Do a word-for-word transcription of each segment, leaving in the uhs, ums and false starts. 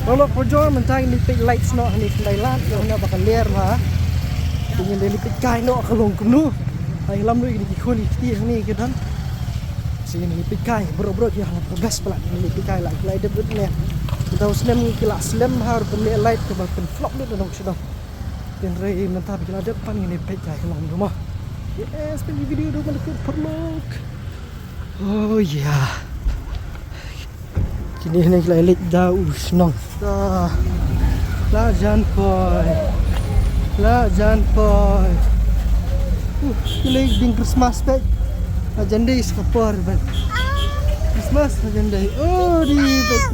Lok pajor mynta ngin peit lights noh hani khyndai lad, ïa hana ba ka ler ma. Ngin dei peit kai noh ka long kumno. Ai lam ruh ngin ki khun ki kti hani ki don. Sngin ngin peit kai bro bro ïa hana ka best pala ngin peit kai la ki la dep ne. Mynta u snem ki la slem ha ruh kum ne light kaba pynflop ne da nong sdang. Hynrei mynta ba ki la dep pan ngin peit kai ka long kumno. Yes, peit video do man kut parlok. Oh yeah. Kine ne ki la leit da u shnong. Da. La jan poi. La jan poi. Uh, ki leit ding Christmas peit. La jan dei ska por ban. Christmas la jan dei. Oh, di peit.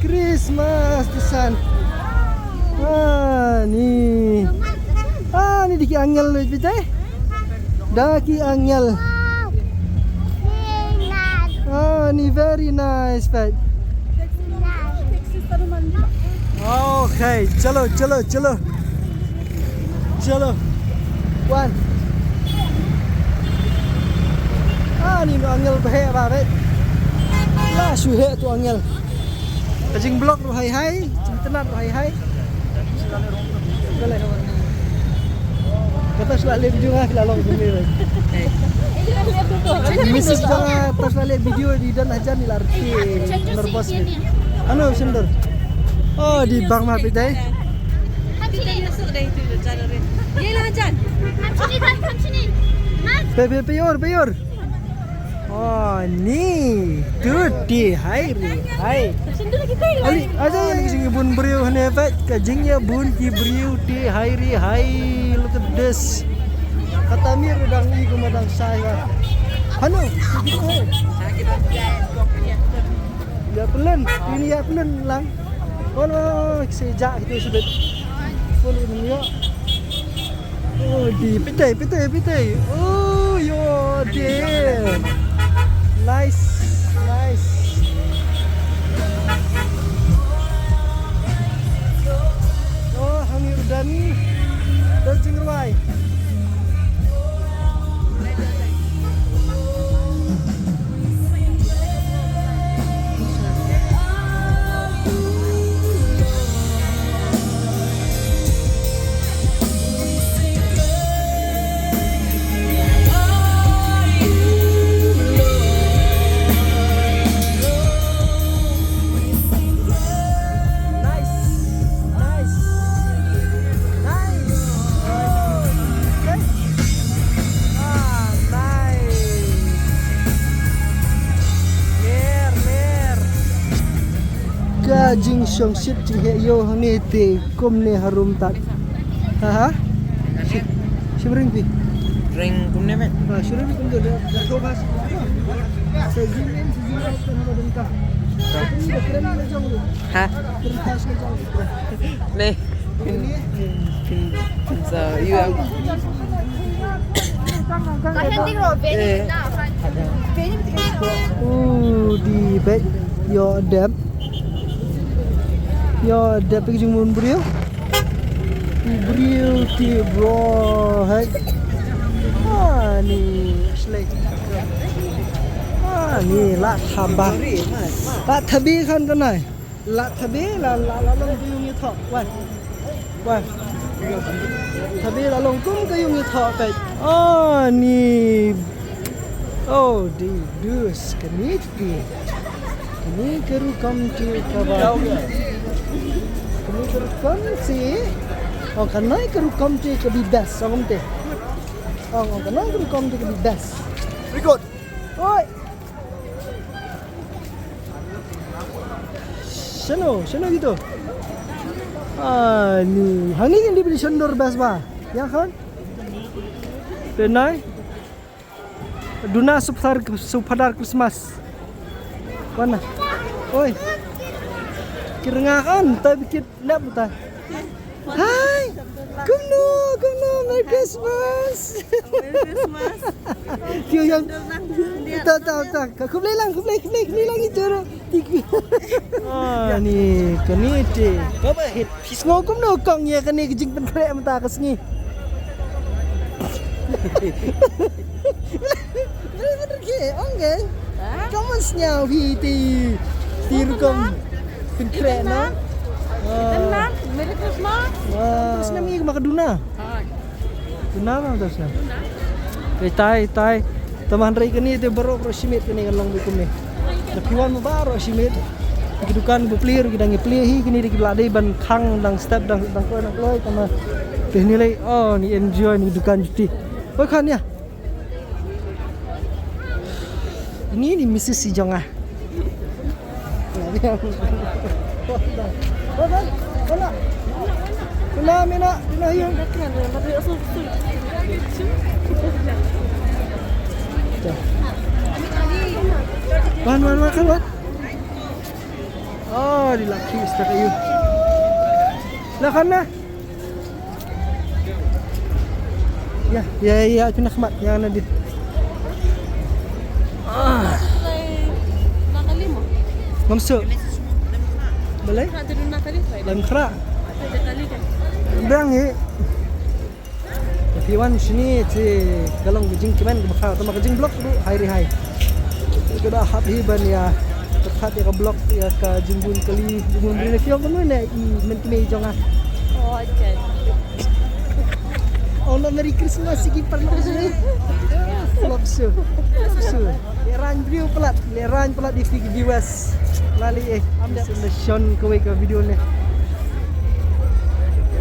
Christmas the sun. Ah, ni. Ah, ni di ki angel leit peit. Da ki angel. Ah, ni very nice, peit. Okay, chalo, chalo, chalo. Chalo. One. Ah, ni no angel ba heh ba, peit. La shu heh tu angel. Ka jingblok ruh hai hai, jingtnat ruh hai hai. Kata shu la leh video nga ki la long kumne. Missus jong nga kata shu la leh video di don hajan ni la reti nervous ni. Ano sendor. Oh di bang ma pidai. Pidai masuk dah itu jalan. Ye lah hajan. Kam sini, Tan, kam sini. Mas. Pe pe peyor peyor. Oh, ni. Tu ti hai ri hai. Ali, aja yang sing bun briew hane peit ka jingïabun ki briew ti hai ri hai. Look at this. Kata mir dang i kuma dang sai wa. Hanu. Ïa pelen, ini ïa pelen lang. Oh, no, sejak itu sebet. Full ini ya. Oh, di peit, peit, peit. Oh, yo, di. Nice, nice. Oh, hangi udan. Dan jingrwai. Nice. Nice. Nice. Okay. Ah, nice. Ler, ler. Ka jingshongshit jingeh ïew hangne te kumne harum tat. Ha ha. Shim ring phi. Ring kumne me. Ah, shim ring kumne da da thoba. Sa jing in sa jing out kan haba dengka. Ha? Ne. Pin, pin, pin, pin, sa, you have. Eh. Uh, di bek yo dep. Yo dep ki jingmun briew. Ki briew ki bro hai. Ah, ni slek. Ah, ni la thaba. La thabi khan kanai. La thabi la la la long ka yung ïathoh. Wan. Wan. Thabi la long kum ka yung ïathoh peit. Oh ni. Oh di dus kani ti. Kani ka rukom ti kaba. Kani ka rukom ti. Oh kanai ka rukom ti ka bi best. Ong te. Ong ong kanai ka rukom ti ka bi best. Record. Oi. Shano, shano gitu. Ah, ni. Hangne kan dei ban shon dor best ba. Ya kan? Denai. Duna supar supar Christmas. Mana? Oi. Kirnga kan, tapi kit lep ta. Hai. Kumno, kumno, Merry Christmas. Merry Christmas. Kyo yang. Ta ta ta. Khublei lang, khublei, khublei, khublei lang itu. Thank you. Ah, ni, kani te. Kaba hit. Phi sngew kumno kong ïa kane ka jingpynkhreh mynta ka sngi. Ong ke. Ka mon sñiaw phi ti ti rukom pynkhreh na. Merry Christmas. Wah, terus nami ma ka duna. Duna ma terus na. Itai, itai. Te hynrei kane te baroh baroh shi miet kane kan long bad kumne. Da phi wan baroh shi miet. Ki dukan ba plie ruh ki dang plie hi, kine ki ba la dei ban khang dang step dang dang kloi dang kloi, tang ba te hynne lei, oh, ni enjoy ni dukan juti. Oi, khan ïa. Ini ni missis si jong nga. Kena mina, kena hiu. Wan, wan, wan, kan, wan. Oh, di laki stak ayu. Lah, kan, nah. Ya, ya, ya, tu nak mat yang nanti. Ah. Ngam suk. Balei? Lam khra. Bang hi. Phi wan shini te ka long ka jingkmen kaba khraw, tang ba ka jingblok ruh hai ri hai. Ka da hap hi ban ïa pyrkhat ïa ka blok ïa ka jingbun kali, jingbun ri ne phi ong kumno ne i men kmie jong nga. Oh, okay. Oh, no, Merry Christmas, sigi parlok. Flop show. Flop show. Lehrain briew palat, lehrain palat ïa phi ki viewers. Lali eh, am da shon kawei ka video ne.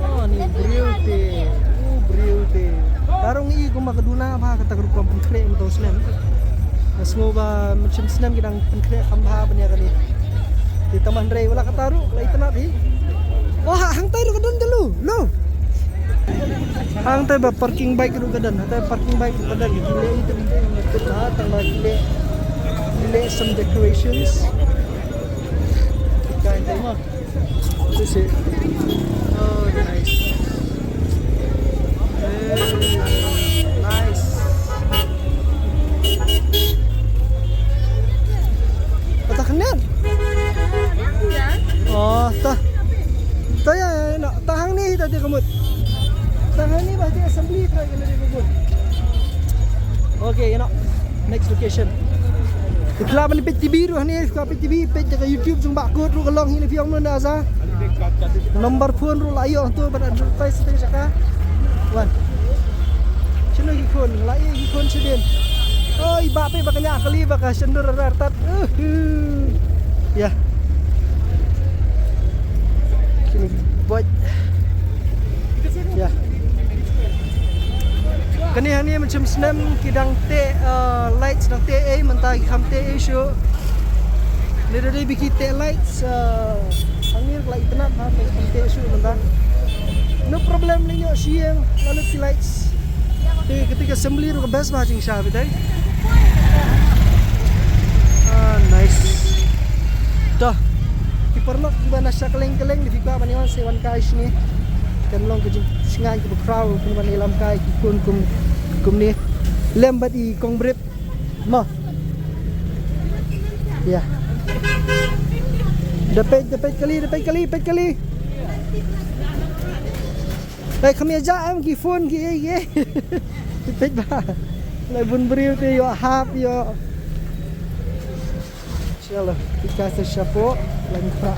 Oh, ni briew te, u briew te. Tarong i kumba ka duna bha kata ka rukom pynkhreh mynta u snem. Nga sngew ba mynshem snem ki dang pynkhreh kham bha ban ïa kane. Te tang ba hynrei wala kata ruh, la itynnad hi. Oh, ha, hangtai ruh ka don jong lu, lu. Hangtai ba parking bike ruh ka don, hangtai parking bike ruh ka don. Ki leh ito ito, tang ba ki leh, ki leh some decorations. Ka hangtai ma. This is, oh, nice. Eh, nice. Kata khyndiat. Oh, ta. Ta ïa, ïa, ïa, ta hangne hi ta, te ka mut. Ta hangne ba te assembly ka, ka lari ka mut. Okay, you know, next location. Phi lah ban peit T V ruh hangne, phi lah peit T V, peit da ka YouTube jong Bah Kut ruh ka long hi, ne phi ong mynta sa. Number phone ruh la ïoh tu ban advertise te sha ka. Wan. Shano ki khun, la ïoh ki khun shadien. Oi, ba peit ba ka ñiah kali ba ka shyndur rar tat. Uhu. Ya. Kine boy. Ya. Kane hangne mynshem snem ki dang teh, uh, lights dang teh ei, mynta ki kham teh ei shuh. Ne da dei ba ki teh lights, uh, hangne la itynnad ha, ki kham teh shuh mynta. No problem, leh ïoh sha ïing la lut ki lights. Te kata ka assembly ruh ka best bha jingshisha beit. Ah, nice. To. Ki paralok kiba na sha kylleng kylleng, lada phi kwah ban ïa wan, sa wan kai shane. Kan long ka jingshngaiñ kaba khraw, kum ban ïalam kai ki khun kum, kumne. Lem bad i Kong Brip. Mo. Ya. Da peit, da peit kali, da peit kali, peit kali. Hei, kham ïa jah em ki phone ki ei ki ei. Peit ba. Lei bun briew te ïoh hap ïoh. Chalo, phi ka sa shapoh, lei khra.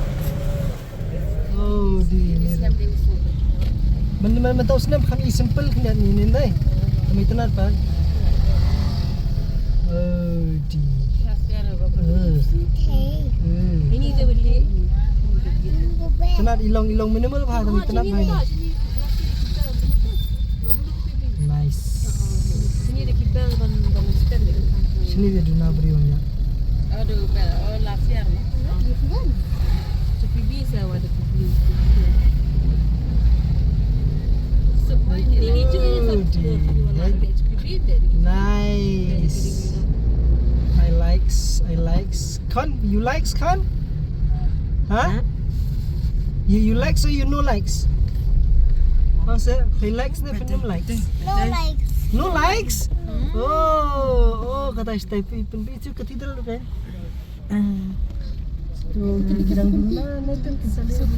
Oh, di ni. Man, man, man tau snem kham i simple khyndiat ni, ni dei. Kham itynnad pat. Oh, di. Eh. Eh. Itynnad, i long, i long minimal bha, kham itynnad bha ni. Nice. Shini da duna briew ïa. Nice. I likes, I likes. Khan, you likes Khan? Huh? Huh? You, you likes or you no likes? How's it? He likes ne phin no likes? No likes. No likes? Mm. Oh, oh, kata stai pi pin bi tu cathedral kan? Ah. Tu kini kidang duna na tu kita lihat.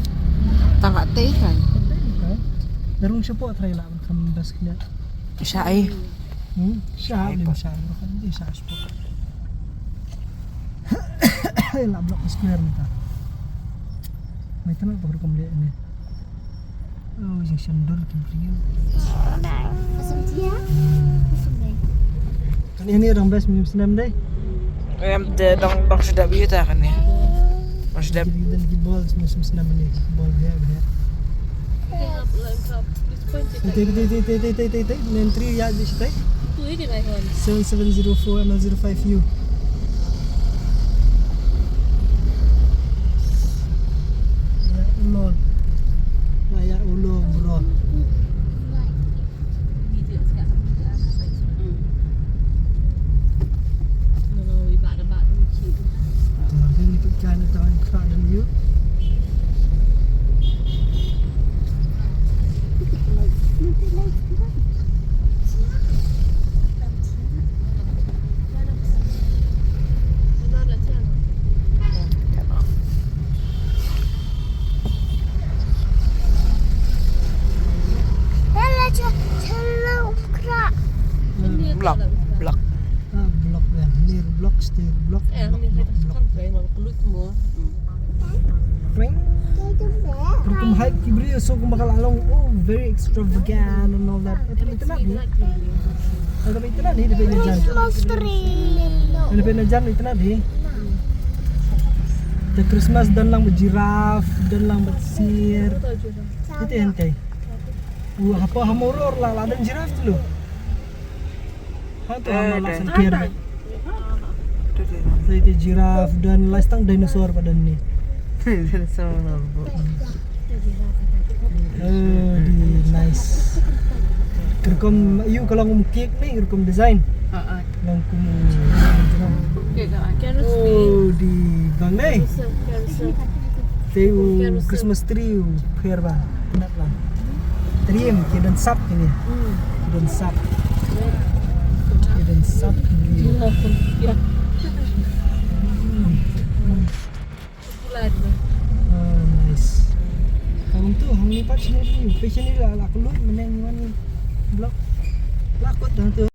Tang kat teh kan? Darung shapoh try lah kan bas kena. Syai. Hmm? Syai, syai. Kan dia syai shapoh. Lah blok square ni ta. Mai tang ba rukom leh ne. Oh, jingshon dur ki briew. Asam tia? Hmm. Asam dei. Kane hangne dang best, mynta snem dei. Em te dang, dang shu dep ïa ta kane. Dang shu dep. Ki dang ki bol, mynta snem ne, ki bol bha bha. Tei, tei, tei, tei, nen tri ya di sitai. Seven seven zero four M L zero five U. Ya, ulol. Ya, ya, ulol, bro. Block, block. Ah, block ya. Near block, stair block. Block, block, block. Ring. Rukom height ki briew, so kumba ka la long, oh, very extravagant and all that. Ito, ito na di. Ito, ito na di, ito na di. Christmas tree. Ito, ito na di. The Christmas don lang ba giraffe, don lang ba sir. Ito, ito. Wah, apa hamoror la, la don giraffe tu lo. Hangto hangno la san kier. Sa ite giraffe don, la stang dinosaur pat don ne. Dinosaur. Oh, di nice. Ki rukom ïa ka long kum cake ne, ki rukom design. Long kum. Oh, di bang ne. Te u Christmas tree u pher ba. Nat la. Triem ki don sap kine. Ki don sap. Ki don sap kine. Ah, nice. Hangtu, hangne pat sini ni. Pe sini la, la kelut meneng wan block. La kot hangtu.